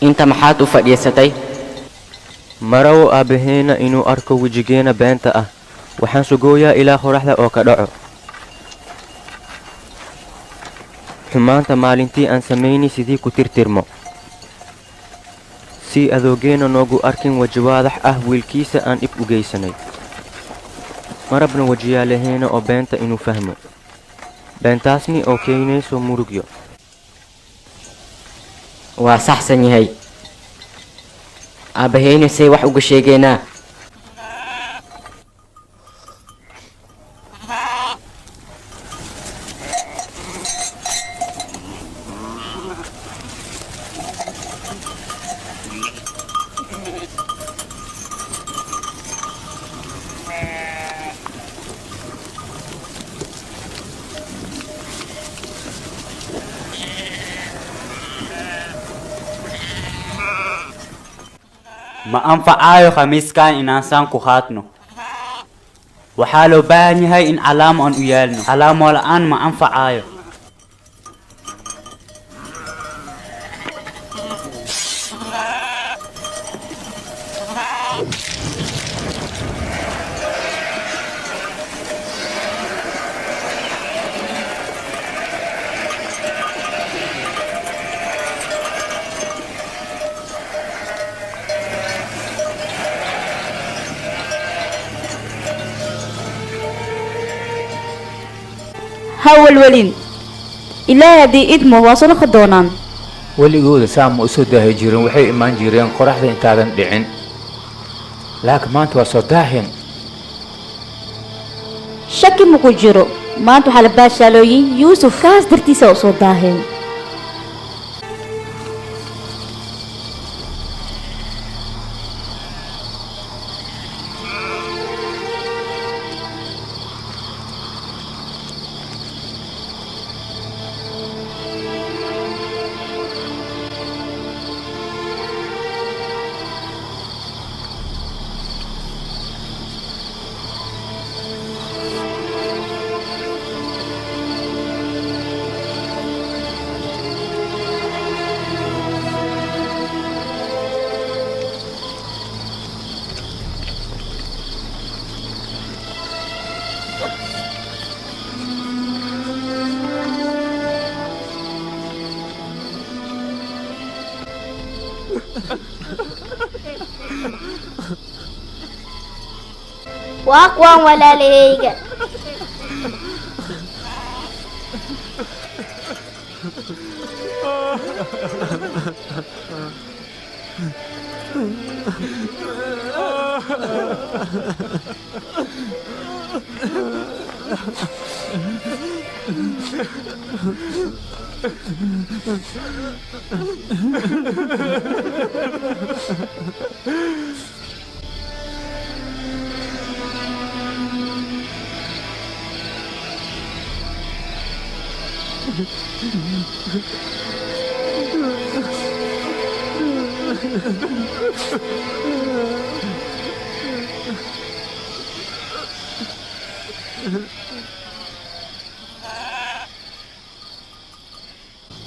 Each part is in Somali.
Inta maxaad u fadhiisatay? Marow aabbaheena inuu arko wejigeena beenta ah. Waxaan sugooyaa ilaa qoraxda oo ka dhaco. Xumaanta maalintii aan samayni sidii ku tirtirmo. Si adoogeena noogu arkin waji waadax ah wiilkiisa aan dhib u geysanay. Marabna wajiyaalaheena oo beenta inuu fahmo. Beentaasni oo keenayso murugyo. Waa saxsan yahay. Aabbaheyna say wax uga sheegeynaa. Ma anfacaayo khamiiskan inaan saan ku qaadno. Waxaa loo baahan yahay in calaamo aan u yeelno. Calaamo la'aan ma anfacaayo. Ha walwalin, Ilaahay haddii idmo waa soo noqon doonaan. Weligooda saa ma u soo daahi jirin, waxay imaan jireen qoraxda intaadan dhicin, laakiin maanta waa soo daaheen. Shaki ma ku jiro, maanta waxaa la baashaalooyey Yuusuf, kaas dartiisa u soo daaheen. Waa kuwan walaalahayga.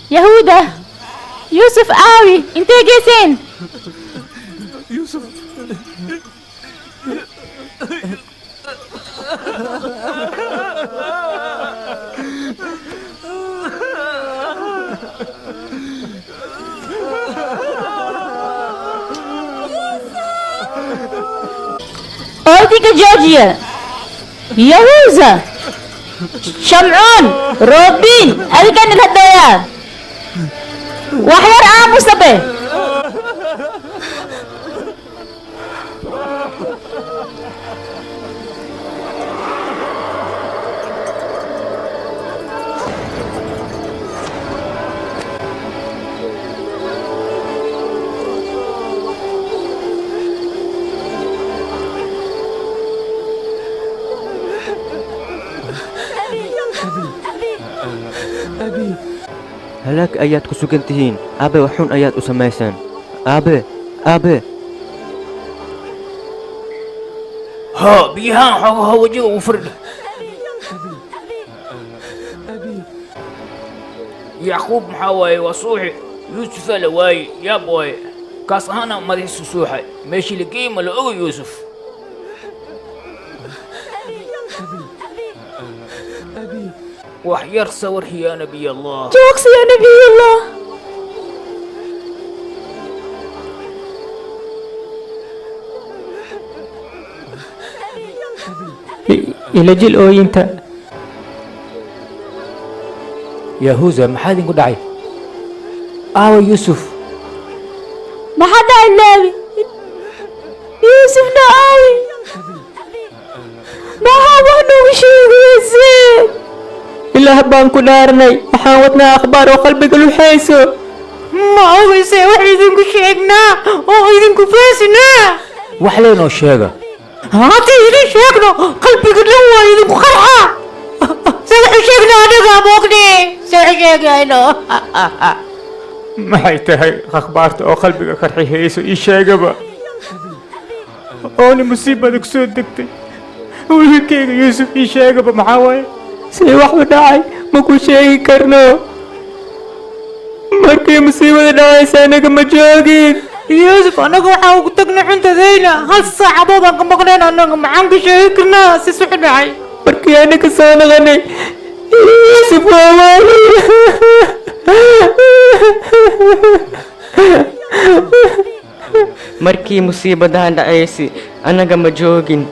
Yahuuda, Yuusuf aawi, intee geyseen? Yuusuf. Oydinka Georgia, Yahuuza, Shamcuun, Roobin, adigan ilhadooyaa. Wax yar aamusabe. Halaag ayaad ku sugan tihiin. Aabe, wax xun ayaad u samaysaan. Aabe, aabe. Haa, biyahaan xoogaha wajiga ugu firdha. Yacquub maxaa waaye? Waa suuxi. Yuusufaa la waayey, yaab waaye. Kaas ahaana madaxiisu suuxay, meeshii la geeyey ma la oga Yuusuf. Wax yar sawir, yaa Nabiy Allah. Joogsi, yaa Nabiyullah. Ila jil ooyinta. Yahuuza, maxaa idinku dhacay? Aawa Yuusuf? Maxaa dhacay, Laawi? Yuusufna aawi? Maxaa wax noogu sheegayseen? Ilaah baan ku dhaarnay, waxaan wadnaa akhbaar oo qalbiga luxayso. Ma ogeyse wax idinku sheegnaa oo idinku faasinaa. Wax leynoo sheega. Haddii idin sheegno, qalbiga dhan waa idinku qarxa. Se waxu sheegnaa anaga mogne, se waxu sheegayno. Maxay tahay akhbaarta oo qalbiga qarxihayso? Ii sheegaba oona musiibada ku soo degtay wiilkayga Yuusuf. Ii sheegaba, maxaa waaye? See wax u dhacay ma ku sheegi karno. Markii musiibada dhacaysa anaga ma joogin. Yuusuf annaga waxaa ugu tagnay cuntadayna, hal saacadood aan ka maqnayn. Annaga maxaan ka sheegi karnaa si suxu dhacay? Markii anaga soo naqanay, Yuusuf waa waayay. Markii musiibadahan dhacaysay annaga ma joogin,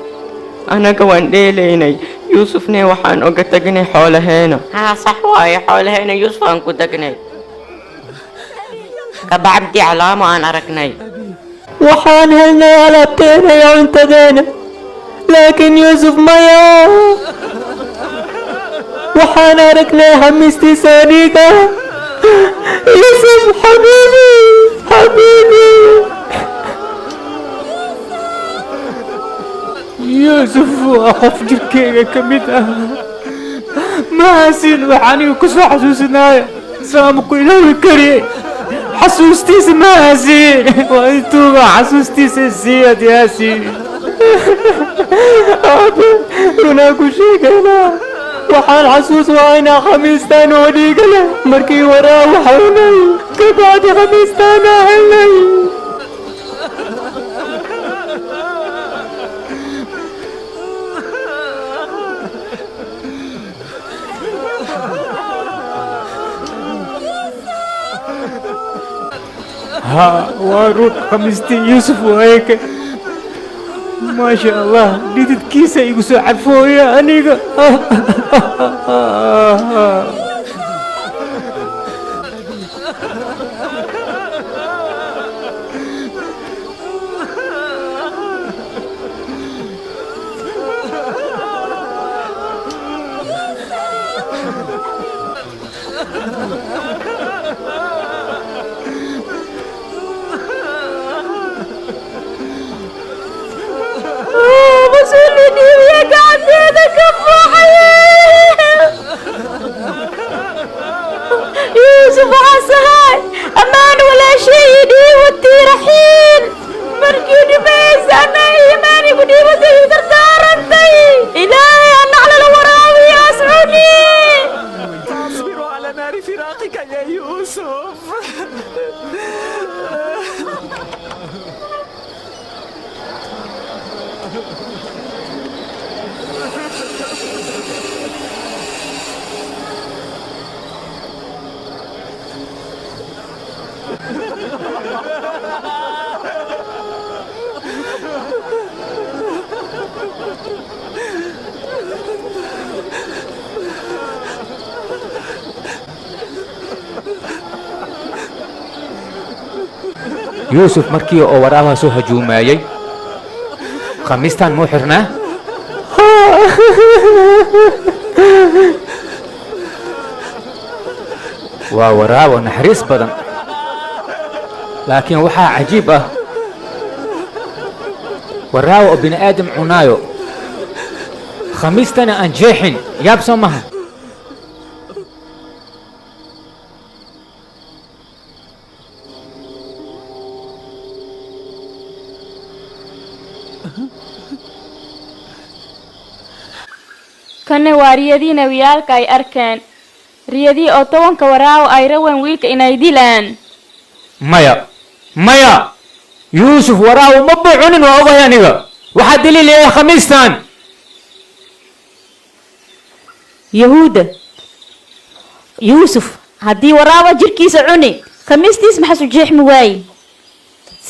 annaga waan dheelaynay. Yuusufne waxaan oga tagnay xoolaheena. Haa, sax waaye, xoolaheena Yuusuf aan ku tagnay. Kabacdi calaamo aan aragnay. Waxaan helnay alaabteena iyo cuntadeena, laakiin Yuusuf maya. Waxaan aragnay xamiistiisa dhiiga. Yuusuf xabiibi, xabiibi. Yuusuf waa qof jirkeyga ka mid ah. Mahaasin, wax aniga ku soo xasuusinaayo saama ku ilaawi kariyey xasuustiisa. Mahaasin, waa intuuga xasuustiisa siiyad. Yaasiin. Aabe, runaan ku sheegaynaa, waxaan xasuus wahaynaa khamiistaan oo dhiiga leh markii waraa waxaynay. Kabacdi khamiistaanaa helnay. Haa, waa run, khamiistii Yuusuf waayeka. Maasha Allah, dhididkiisa igu soo carfooya aniga. Mas-uuliyadda gacanteeda ka baxay. Yuusuf waxaa sahay ammaan walaashay dhiiwatii Raxiil. Markii dhimaysa anaa iimaanigu dhiibatay dardaarantay. Ilaahay anaclala waraabiyo ascuni. أصبر على نار فراقك يا يوسف. Yuusuf markii oo waraabaha soo hajuumaayey khamiistan muu xirnaa? Waa waraabo naxariis badan, laakiin waxaa cajiib ah waraabo oo bini aadam cunaayo khamiistana aan jeexin. Yaab soo maha? Kana waa riyadii nebiyaalka ay arkeen, riyadii oo 10-ka waraawo ay raween wiilka inay dilaan. Maya, maya, Yuusuf waraabu ma buucunin, waa ogahay aniga. Waxaa daliil yahay khamiistan. Yahuuda, Yuusuf haddii waraaba jirkiisa cuni, khamiistiis maxaas u jeexmi waaye?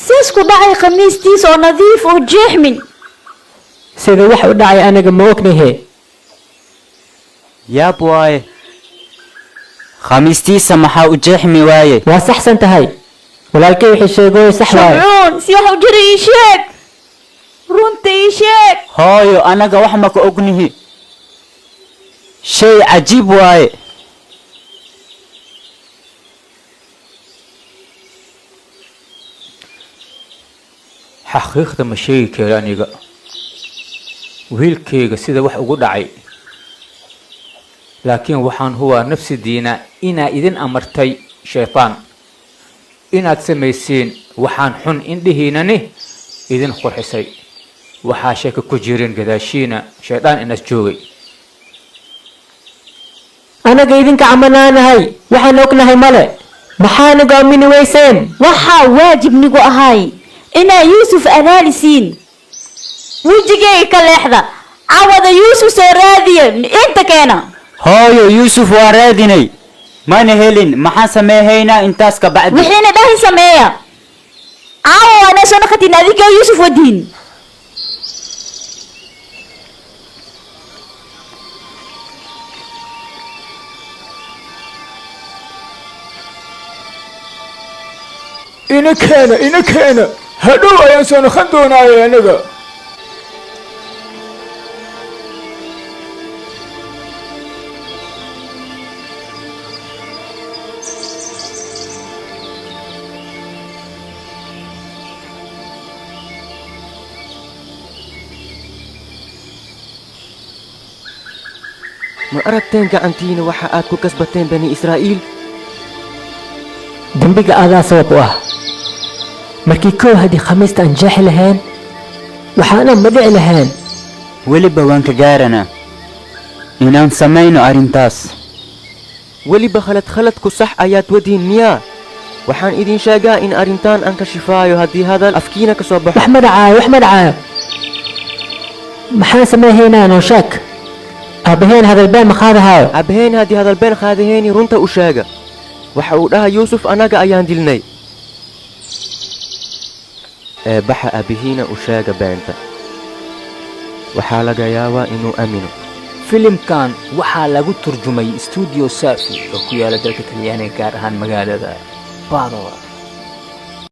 Siis ku dhacay khamiistiis oo nadiif oo jeexmin? Sida wax u dhacay aniga ma ognahe. Yaab waaye, khamiistiisa maxaa u jeexmi waaye? Waa saxsan tahay walaalkay, wixii sheegooy sax waaye. Shamcuun, si wax u jira ii sheeg, runta ii sheeg. Hooyo, anaga wax ma ka ognihi. Shay cajiib waaye. Xaqiiqda ma sheegi karo aniga wiilkayga sida wax ugu dhacay, laakiin waxaan hubaa nafsidiina inaa idin amartay shaytaan inaad samaysiin waxaan xun, indhihiinani idin qurxisay. Waxaa sheeko ku jirin gadaashiina shaydaan inaas joogay. Anaga idinka camanaanahay, waxaan ognahay male. Maxaa nagu aamini weyseen? Waxaa waajib nigu ahay inaa Yuusuf adaalisiin. Wejigayga ka leexda. Cawada Yuusuf soo raadiya, inta keena. Hooyo, Yuusuf waa raadinay, mana helin. Maxaan sameehaynaa intaas ka bacdi? Wixiina dhahi sameeya. Caawa waa inaa soo naqatiin adigoo Yuusuf wadiin. Ina keena, ina keena, hadhow ayaan soo noqon doonaaye aniga. Ma aragteen gacantiina waxa aad ku kasbateen, bani Israa'iil? Dembiga adaa sabab u ah. Markii kow haddii khamiista aan jeexi lahayn, waxaana ma dhici lahayn. Weliba waan ka gaaranaa inaan samayno arrintaas. Weliba khalad khaladku sax ayaad wadiin miyaa? Waxaan idin sheegaa in arrintan aan ka shifaayo haddii hadal afkiina ka soo baxo. Wax ma dhacaayo, wax ma dhacaayo. Maxaan samayhaynaa? Noo sheeg. Aabaheen hadalbeen ma qaadahaayo. Aabaheen haddii hadalbeen qaadaheeni, runta u sheega. Waxa uu dhaha Yuusuf annaga ayaan dilnay. Ee baxa, aabihiina u sheega beenta. Waxaa laga yaabaa inuu aamino. Filimkan waxaa lagu turjumay Stuudiyo Saafi oo ku yaala dalka Talyaaniga, gaar ahaan magaalada Padova.